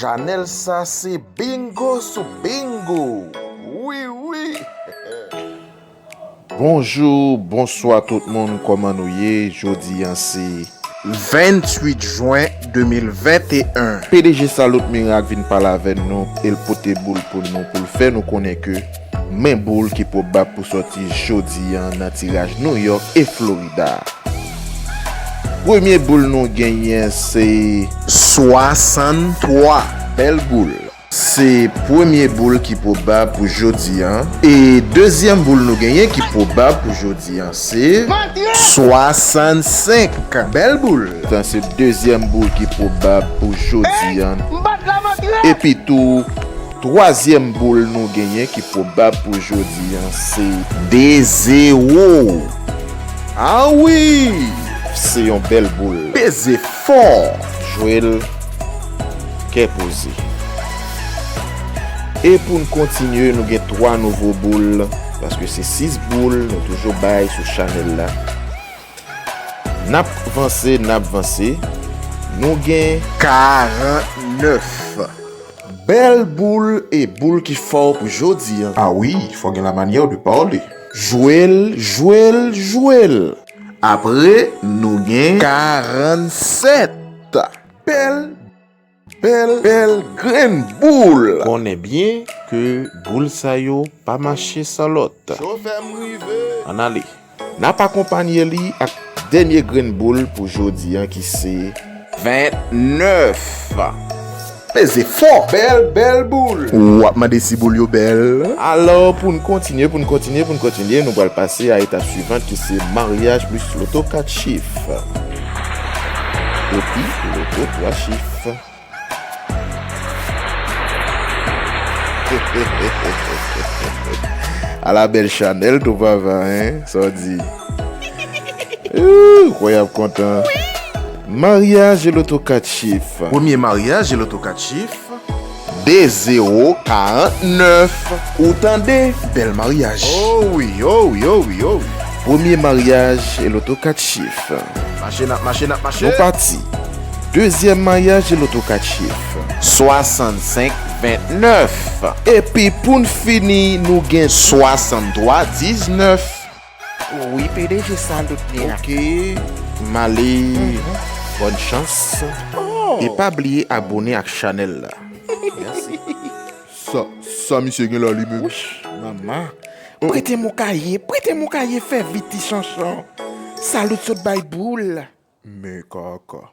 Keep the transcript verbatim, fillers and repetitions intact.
Chanèl sa se bingo sou bingo. Wi, wi. Bonjou, bonswa tout moun, kòman nou ye? Jodi a se venntuit jen de mil venteyen. P D G Salut Miracle vin pale avè nou, e l pote boul pou nou, pou l fè nou konnen ke men boul ki pwobab pou sòti jodi a nan tiraj New York e Florida. Premye boul nou genyen se swasanntwa. Bèl boul. Se premye boul ki pwobab pou jodi a. E dezyèm boul nou genyen ki pwobab pou jodi a se swasannsenk. Bèl boul. Sa se dezyèm boul ki pwobab pou jodi a. Epi tou, twazyèm boul nou genyen ki pwobab pou jodi a se de zewo. A wi! Se yon bèl boul. Peze fò. Jwe l kè poze. E pou n kontinye, nou gen twa nouvo boul, paske se sis boul nou toujou bay sou chanèl la. N ap vanse, n ap vanse. Nou gen karannèf. Bèl boul e boul ki fò pou jodi a. A wi, fò gen la manyè de pale. Jwe l, jwe l, jwe l. Apre, nou gen karannsèt. Bèl, bèl, bèl grenn boul. Konnen byen ke boul sa yo pa mache san lòt. Chofè m rive. Ann ale. N ap akonpanye li ak dènye grenn boul pou jodi a ki se vennèf. Peze fò. Bèl, bèl boul. W ap mande si boul yo bèl. Alò, pou n kontinye, pou n kontinye, pou n kontinye, nou pral pase a etap swivan ki se maryaj plis loto kat chif. Epi loto twa chif. Ala bèl chanèl tou papa, en? Sa w di? Ooh, kwè y ap kontan. Maryaj e loto kat chif. Premye maryaj e loto kat chif. De zewo karannèf. Ou tande? Bèl maryaj. Oh wi, oh wi, oh wi, oh wi. Premye maryaj e loto kat chif. Mache, n ap mache, n ap mache. Nou pati. Dezyèm maryaj e loto kat chif. Swasannsenk vennèf. Epi pou n fini, nou gen swasanntwa diznèf. Wi, P D G Salut Miracle. Ok. M ale. Bòn chans. Oh. E pa bliye abone ak chanèl la. Mèsi. Sa, sa misye gen la li menm? Wouch, manman. Prete m yon kaye, prete m yon kaye, fè vit ti chanchon. Salut sot bay boul. Men kaka.